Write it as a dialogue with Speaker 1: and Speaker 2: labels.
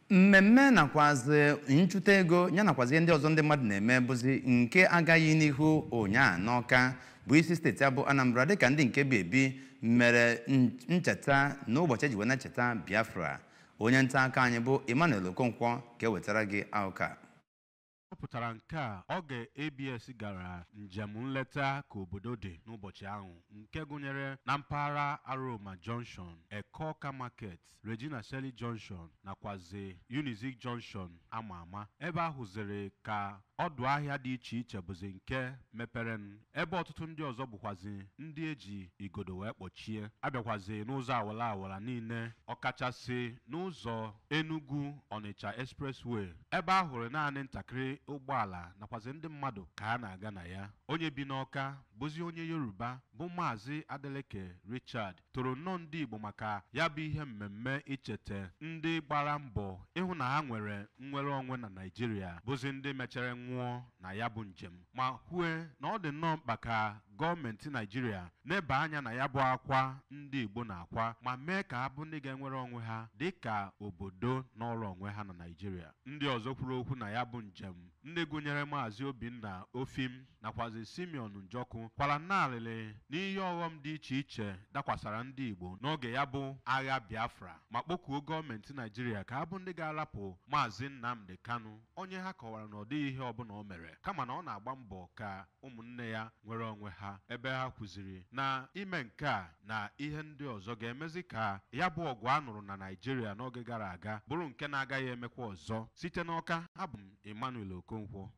Speaker 1: Mmemme nakwazi nchụta ego ya nakwazi ndị ọzọ ndị mmadụ na-eme bụzi nke agaghị n'ihu ụnyaa n'Ọka bụ isi steeti abụ Anambra, dịka ndị nke bi ebi mere ncheta n'ụbọchị eji wee na-echeta Biafra. Onye nta aka anyị bụ Emmanuel Okonkwo ga-ewetara gị akụkọ.
Speaker 2: Ọ pụtara nke a oge ABS gara njem nleta ka obodo dị n'ụbọchị ahụ, nke gụnyere na mpaghara Aroma Junction, Ekoka Market, Regina Shelley Junction nakwazi Unizik Junction ama ama, ebe a hụziri ka ọdụ ahịa dị iche iche bụzi nke mepere, ebe ọtụtụ ndị ọzọ bụkwazi ndị eji igodo wee kpọchie. Abịakwazi n'ụzọ awara awara niile, ọkachasị n'ụzọ Enugu Onitsha Expressway, ebe a hụrụ naanị ntakịrị ụgbọala nakwazi ndị mmadụ ka ha na-aga na ya. Onye bi n'Ọka bụzi onye Yoruba bụ Maazị Adeleke Richard toro nnọọ ndị Igbo maka ya bụ ihe mmemme icheta ndị gbara mbọ ịhụ na ha nwere nnwere onwe na Naịjirịa, bụzi ndị mechara nwụọ na ya bụ njem, ma kwue na ọ dị nnọọ mkpa ka gọọmenti Naịjirịa neba anya na ya bụ akwa ndị Igbo na-akwa, ma mee ka ha bụ ndị ga-enwere onwe ha dịka obodo n'ọrụ onwe ha na Naịjirịa. Ndị ọzọ kwuru okwu na ya bụ njem, ndị gụnyere Maazị Obinna Ofim nakwazi Simeon Njọkụ, kwara nnalịlị n'ihe ọghọm dị iche iche dakwasara ndị Igbo n'oge ya bụ agha Biafra, ma kpọkuo gọọmenti Naịjirịa ka ha bụ ndị ga-arapụ Maazị Nnamdi Kanu, onye ha kọwara na ọ dịghị ihe ọbụla o mere, kama na ọ na-agba mbọ ka ụmụnne ya nwere onwe ha, ebe ha kwuziri na ime nke a na ihe ndị ọzọ ga-emezi ka ya bụ ọgụ a nụrụ na Naịjirịa n'oge gara aga bụrụ nke na-agaghị emekwa ọzọ. Site n'Ọka, abụ m Emmanuel Okonkwo.